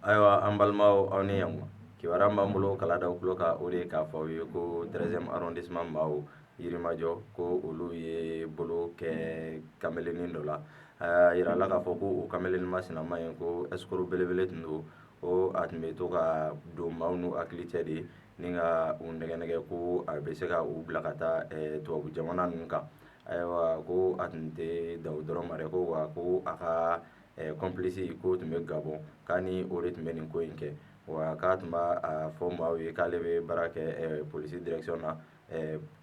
Ayiwa, an balimaw, aw ni yan. Kibaruya b'an bolo kala da tulo kan, o de ye k'a fɔ aw ye ko 13e arrondissement maaw, Yirimajɔ, ko olu ye bolo kɛ kamelennin dɔ la. A yirala k'a fɔ ko o kamelennin masinama in, ko escroc belebele tun don, ko a tun bɛ to ka don maaw n'u hakili cɛ de ni ka u nɛgɛ nɛgɛ ko a bɛ se ka u bila ka taa tubabu jamana ninnu kan. Ayiwa, ko a tun tɛ dan o dɔrɔn ma dɛ, ko wa ko a ka complice ko tun bɛ Gabon, k'a ni o de tun bɛ nin ko in kɛ. Wa k'a tun b'a fɔ maaw ye k'ale bɛ baara kɛ polisi direction na,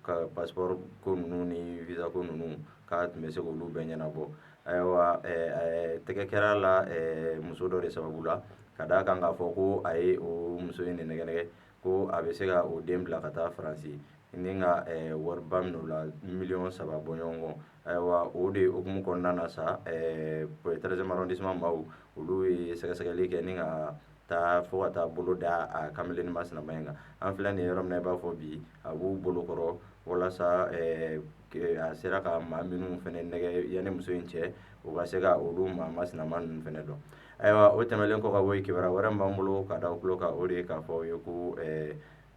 ka passeport ko ninnu ni visa ko ninnu, k'a tun bɛ se k'olu bɛɛ ɲɛnabɔ. Ayiwa, tɛgɛ kɛra la muso dɔ de sababu la, ka d'a kan k'a fɔ ko a ye o muso in de nɛgɛ nɛgɛ ko a bɛ se ka o den bila ka taa Faransi ni ka wariba minɛ o la, miliyɔn 3 bɔ ɲɔgɔn kɔ. Ayiwa, o de hukumu kɔnɔna na sa, 13e arrondissement maaw, olu ye sɛgɛsɛgɛli kɛ ni ka taa fo ka taa bolo da a kamelennin masinama in kan. An filɛ nin yɔrɔ min na, i b'a fɔ bi a b'u bolo kɔrɔ walasa a sera ka maa minnu fana nɛgɛ yanni muso in cɛ, u ka se ka olu maa masinama ninnu fana dɔn. Ayiwa, o tɛmɛnen kɔ ka bɔ yen, kibaruya wɛrɛ min b'an bolo ka da tulo kan, o de ye k'a fɔ aw ye ko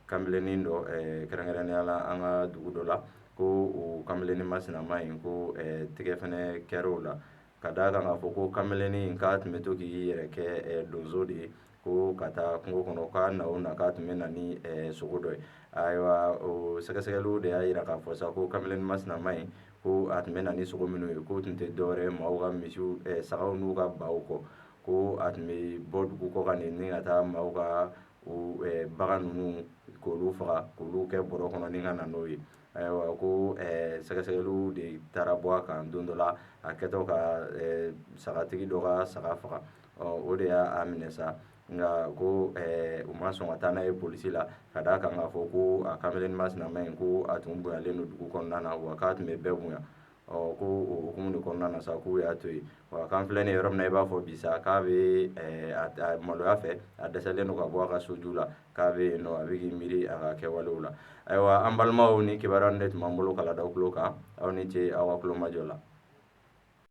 kamelennin dɔ, kɛrɛnkɛrɛnnenya la an ka dugu dɔ la, ko o kamelennin masinama in, ko tɛgɛ fɛnɛ kɛra o la, ka d'a kan k'a fɔ ko kamelennin k'a tun bɛ to k'i yɛrɛ kɛ donso de ye, ko ka taa kungo kɔnɔ, k'a na o na k'a tun bɛ na ni sogo dɔ ye. Ayiwa, o sɛgɛsɛgɛliw de y'a jira k'a fɔ sa ko kamelennin masinama in, ko a tun bɛ na ni sogo minnu ye, k'o tun tɛ dɔwɛrɛ ye maaw ka misiw, sagaw n'u ka baw kɔ, ko a tun bɛ bɔ dugu kɔ kan ni ka taa maaw ka o bagan ninnu k'olu faga, k'olu kɛ bɔrɔ kɔnɔ ni ka na n'o ye. Ayiwa, ko sɛgɛsɛgɛliw de taara bɔ a kan don dɔ la, a kɛtɔ ka sagatigi dɔ ka saga faga. O de y'a minɛ sa, nka ko u ma sɔn ka taa n'a ye polisi la, ka d'a kan k'a fɔ ko a kamelennin masinama in, ko a tun bonyalen don dugu kɔnɔna na, wa k'a tun bɛ bɛɛ bonya. Ɔ, ko o hukumu de kɔnɔna na sa, k'u y'a to yen. Wa k'an filɛ nin yɔrɔ min na, i b'a fɔ bi sa, k'a bɛ a maloya fɛ, a dɛsɛlen don ka bɔ a ka soju la, k'a bɛ yen nɔ, a bɛ k'i miiri a ka kɛwalew la. Ayiwa, an balimaw, ni kibaruya de tun b'an bolo kala da tulo kan. Aw ni ce aw ka tulomajɔ la.